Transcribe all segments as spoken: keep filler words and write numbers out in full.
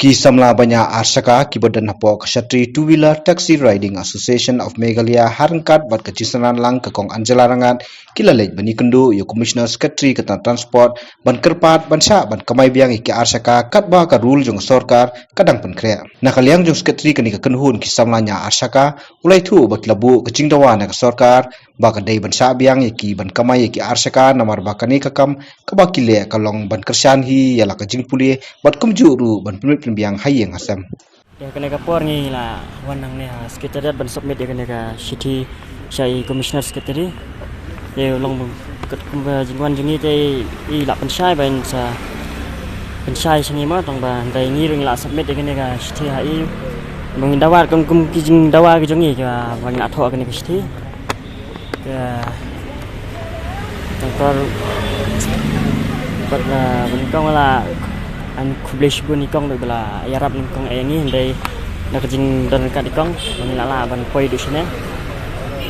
Ki samla ba ñiah ar shaka kiba don hapoh ka shatri Two Wheeler Taxi Riding Association of Meghalaya ha ryngkat bad ka jingsynran lang ka Kong Angela Rangat ki la leit ban ïakynduh ïa u Commissioner Secretary ka tnat Transport ban kyrpad ban shah ban kamai biang ïa ki ar shaka katba ka rule jong ka sorkar ka dang pynkhreh. Na ka liang jong u Secretary kane ka kynhun ki samla ñiah ar shaka u la ïathuh ba ki la buh ka jingdawa na ka sorkar ba ka dei ban shah biang ïa ki ban kamai ïa ki ar shaka namar ba kane ka kam kaba ki leh ka long ban kyrshan hi ïa la ka jingpule bad kumjuh ruh ban pynmih pynbiang ha ïing ha sem. Ïa kane ka por ngi la wan hangne ha Secretariat ban submit ïa kane ka shithi sha i Commissioner Secretary. Ïa long katkum ka jingwan jong ngi te i la pynshai ban sa pynshai sha ngi ma tang ba hynrei ngi ruh ngi la submit ïa kane ka shithi ha i. Ba ngin dawa kum ki jingdawa ki jong ngi ba ngin la thoh kane ka shithi. Ka tang kor bad la ban kong la an khublei shibun i kong ba la ïarap nyngkong ïa ngi hynrei na ka jingdon ryngkat i kong ba ngi la lah ban poi duh shane.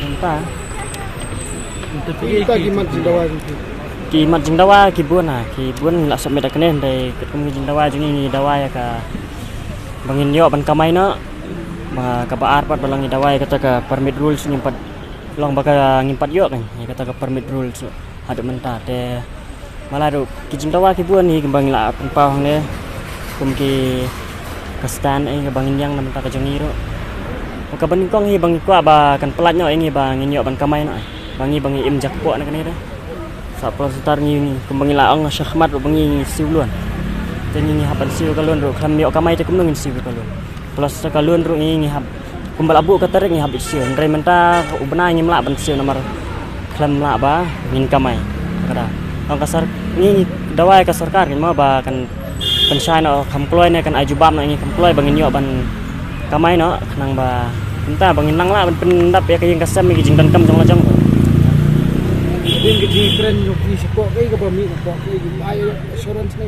Mynta ki mat jingdawa ki mat jingdawa ki bun ha ki bun ngi la submit ïa kane hynrei katkum ki jingdawa jong ngi ngi dawa ïa ka ba ngin ïoh ban kamai noh ba kaba ar pat ba la ngi dawa ïa kata ka permit rules ngim pat long ba ka ngim pat ïoh kan ïa kata ka permit rules haduh mynta te mala ruh ki jingdawa ki bun hi kumba ngi la pynpaw hangne kum ki ka stand eh kaba ngin ïang na mynta ka jong ngi ruh. Ba kaba nyngkong hi ba ngi kwah ba kan pynlait noh ïa ngi ba ngin ïoh ban kamai noh ba ngi ba ngi im jakpoh na kane te. Sa pynlait ngi ngi kumba ngi la ong shakhmat ruh ba ngi ngi siew loan. Te ngi ngi hap ban siew ka loan ruh khlem ïoh kamai te kumno ngin siew ka loan. Plus ka loan ruh ngi ngi hap kumba la buh ka tarik ngi hap siew hynrei mynta u bnai ngim lah ban siew namar khlem lah ba ngin kamai. Kada ong ka sor ngi ngi dawa ïa ka sorkar ngin ma ba kan pynshai noh kham kloi ne kan ai jubab noh ngi kham kloi ba ngin ïoh ban kamai noh khnang ba mynta ba ngin nang lah ban pyndap ïa ka ïing ka sem ïa ki jingdonkam jong la jong. Ïa ki jingkren jong ki shapoh kaei kaba mih shapoh kaei ki ai assurance ne.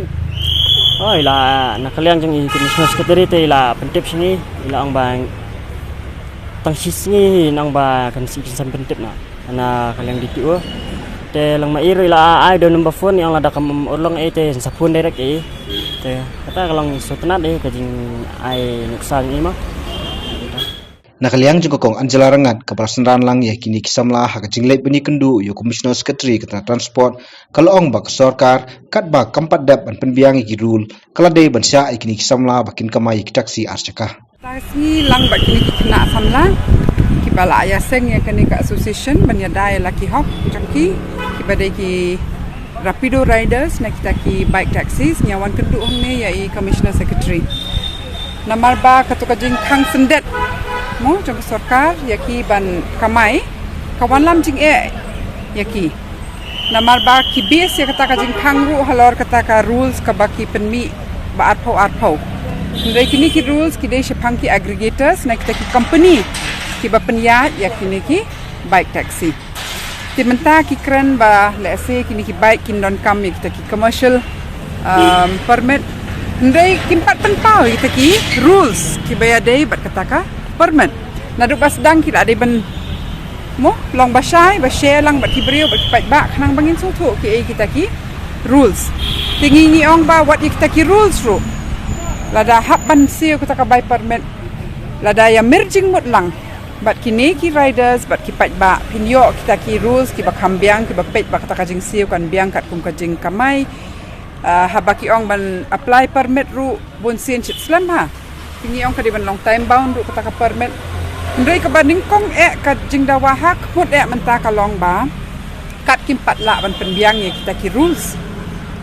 Oh ila na ka liang jong i Commissioner Secretary te ila pyntip sha ngi ila ong ba tang shi sngi hi nang ba kan shi kan pyntip na na ka liang D T O. Te long ma i ruh ila ai da number phone i ong lada kam urlong ei te sa phone direct ei. Te kata ka long sutnat ei ka jing ai nuksa ngi ma. Na ka liang jong ka Kong Angela Rangat kaba la synran lang ïa kine ki samla ha ka jingleit ban ïakynduh ïa u Commissioner Secretary ka tnat Transport ka la ong ba ka sorkar katba kam pat dep ban pynbiang ïa ki rule ka la dei ban shah ïa kine ki samla ba kin kamai ïa ki taxi ar shaka. Tang sngi lang bad kine ki khynnah samla kiba la ïaseng ïa kane ka association ban ïada ïa la ki hok jong ki kiba dei ki Rapido riders na kita ki bike taxis ngi wan kynduh hangne ïa i Commissioner Secretary. Namar ba kato ka jingkhang syndet mo jong ka sorkar ïa ki ban kamai ka wanlam jingeh ïa ki. Namar ba ki base ïa kata ka jingkhang ruh halor kata ka rules kaba ki pynmih ba arphew arphew. Hynrei kine ki rules ki dei shaphang ki aggregators na kita ki company kiba pynïaid ïa kine ki bike taxi. Te mynta ki kren ba lehse kine ki bike kin donkam ïa kita ki commercial um, permit. Hynrei kim pat pynpaw ïa kita ki rules kiba ïadei bad kata ka permit. Naduh ba sdang ki la dei ban mo long ba shai ba share lang bad ki briew bad ki paidbah khnang ba ngin sngewthuh kiei kita ki rules. Te ngi ngi ong ba wat ïa kita ki rules ruh lada hap ban siew kata ka bai permit lada ïa mir jingmut lang bad kine ki riders bad ki paidbah phin ïoh kita ki rules kiba kham biang kiba peit ba kata ka jingsiew kan biang katkum ka jingkamai. Ah, haba ki ong ban apply permit ruh bun sien shit slem ha. Ki ngi ong ka dei ban long time bound ruh kata ka permit. Hynrei kaba nyngkong eh ka jingdawa ha khmut eh mynta ka long ba kat kim pat lah ban pynbiang ïa kita ki rules.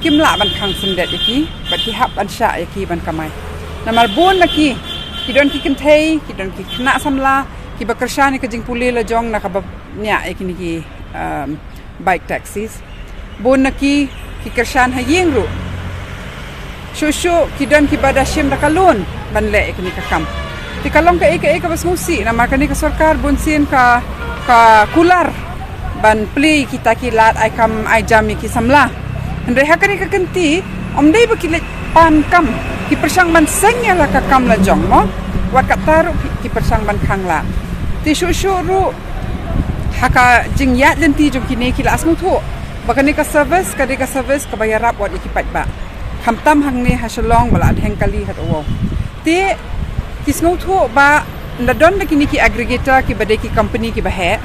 Kim lah ban khang syndet ïa ki bad ki hap ban shah ïa ki ban kamai. Namar bun na ki ki don ki kynthei ki don ki khynnah samla kiba kyrshan ïa ka jingpule la jong na kaba ñiah ïa kine ki um, bike taxis. Bun na ki ki kyrshan ha ïing ruh. Shuh shuh ki don kiba da shim da ka loan ban leh ïa kane ka kam. Te ka long kaei kaei kaba sngewsih namar kane ka sorkar bun sien ka ka kular ban plie kita ki lad ai kam ai jam ïa ki samla. Hynrei ha kane ka kynti ym dei ba ki leit pan kam ki pyrshang ban seng ïa la ka kam la jong mo. Wat kata ruh ki pyrshang ban khang lad. Te shuh shuh ruh ha ka jingïaid lynti jong kine ki la sngewthuh ba kane ka service ka dei ka service kaba ïarap wat ïa ki paidbah. Khamtam hangne ha Shillong ba la dheng kali ha Tawau. Te ki sngewthuh ba la don da kine ki aggregator kiba dei ki company kiba heh.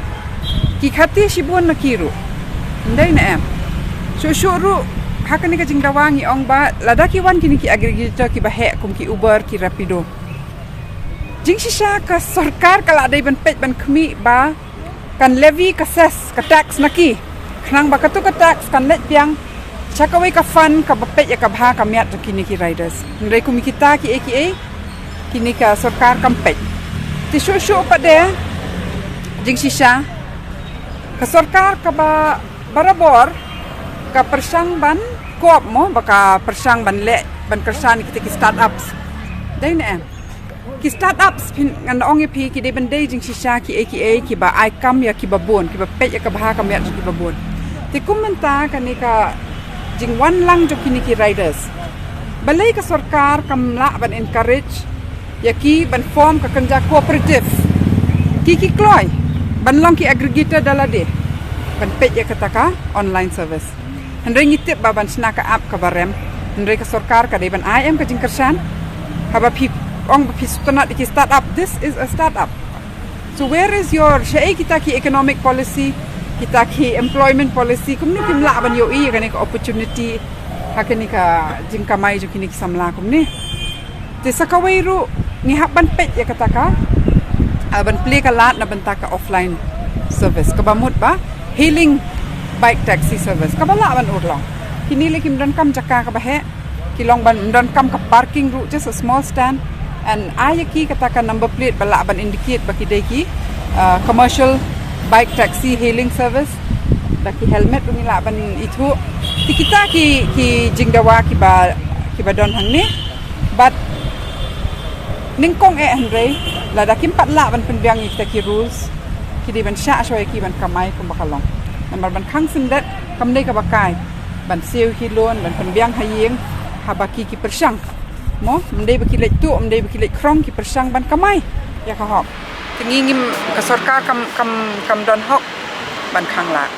Ki khate shibun na ki ruh. Ndai ne em. Shuh shuh ruh ha kane ka jingdawa ngi ong ba lada ki wan kine ki aggregator kiba heh kum ki Uber, ki Rapido. Jingshisha ka sorkar ka la dei ban peit ban khmih ba kan levy ka cess, ka tax na ki. Khnang ba katu ka tax kan leit biang sha kawei ka fund kaba peit ïa ka bha ka miat jong kine ki riders. Hynrei kum kita kiei kiei kine ka sorkar kam peit. Te shuh shuh pat de jingshisha ka sorkar kaba barabor ka pyrshang ban kop mo, ba ka pyrshang ban leh, ban kyrshan kita ki startups. Dei ne em? Ki startups phin ngan ong ïa phi ki dei ban dei jingshisha kiei kiei kiba ai kam ïa kiba bun, kiba peit ïa ka bha ka miat jong kiba bun. Te kum mynta kane ka jingwan lang jong kine ki riders, balei ka sorkar kam lah ban encourage ïa ki ban form ka kynja cooperative? Ki ki kloi ban long ki aggregator da lade ban peit ïa kata ka online service. Hynrei ngi tip ba ban shna ka app kaba rem, hynrei ka sorkar ka dei ban ai em ka jingkyrshan? Haba phi ong ba phi sngewtynnat ïa ki startup, this is a startup. So where is your, shaei kita ki economic policy, kita ki employment policy, kumno kim lah ban ïohi ïa kane ka opportunity ha kane ka jingkamai jong kine ki samla kumne? Te sa kawei ruh ngi hap ban peit ïa kata ka, ah, ban plie ka lad na bynta ka offline service kaba mut ba hailing bike taxi service kaba lah ban urlong. Kine lei kim donkam jaka kaba heh, ki long ban donkam ka parking ruh, just a small stand, and ai ïa ki kata ka number plate ba lah ban indicate ba ki dei ki, ah, commercial bike taxi hailing service. Da ki helmet ruh ngi lah ban ithuh. Te kita ki, ki jingdawa kiba, kiba don hangne. Bad nyngkong eh hynrei lada kim pat lah ban pynbiang ïa kita ki rules, ki dei ban shah shuwa ïa ki ban kamai kumba ka long. Namar ban khang syndet kam dei kaba kai ban siew ki loan, ban pynbiang ha ïing, haba ki ki pyrshang mo, ym dei ba ki leit tuh, ym dei ba ki leit khrong, ki pyrshang ban kamai ïa ka hok. Te ngi ngim, ka sorkar kam, kam, kam don hok ban khang lad.